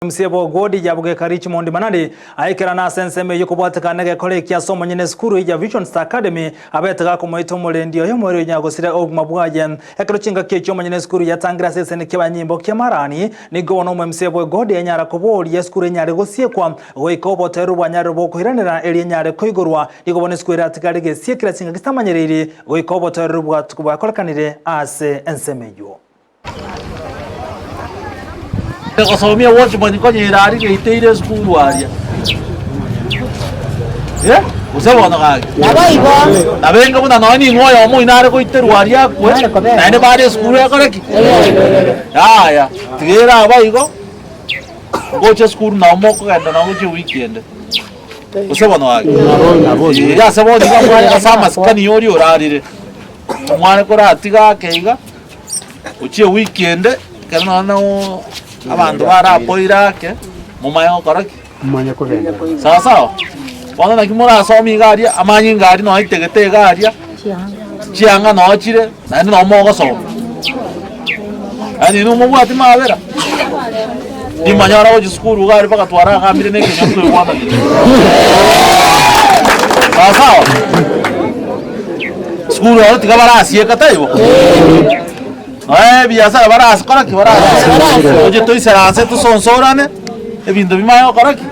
Omosie bw'Ogwodi ya Bogeka Richmond Manari aikerana ase ensemo eyio kobwatekana negekora eki ase omonyene esukuru ya Vision Star Academy abete gakomoita omorendi oye omoerio onye agosira obogima bwaye. Ekero chingaki echio omonyene esukuru yatangire ase eseni ki'abanyimbo ki'amarani, nigo bono omoMCA bw'Egodi anyara koboria esukuru enyare gosiekwa goika obotoereru bwanyarire bokoiranera erio enyare koigorwa. Nigo bono esukuru eratigare gesiekire ase chingaki chitamanyereiri goika obotoereru bwakorekanire ase ensemo eyio. Gosomia watchman konya ere aria geiteire esukuru aria. Eh, gose bono gaki. Naboigo. Nabenge buna nonya ning'o oyomo oino are goiterwa aria akwe, Nare kobera. naende bare esukuru ekore ki? Yaya, tiga ere abaigo, ngocha esukuru nabo mokogenda nabo gochia ewiki ende. Gose bono gaki. Eeh, ase bono iga mware ase amasikani ya oria orarire. Omwana koratiga ake iga, ochie ewiki ende, ekero nonya na abanto barapoire ake, momanye gokora ki? Momanye kogenda. Sawa sawa? Bono naki morasome iga aria, amanyinga aria nonya aitegete iga aria, chianga nonya chire, naende nonya mogosoma. Yaani inwe mobwati mabera? Nimanyora gochia sukuru iga aria mpaka twaragambire na ekenyoro toigwananire. Sawa sawa? Sukuru aro tiga barasieka taibo? Nonya ebiasara barasi kora ki? Barasi. Toche toisaranse tosonsorane, ebinto bimanye gokora ki?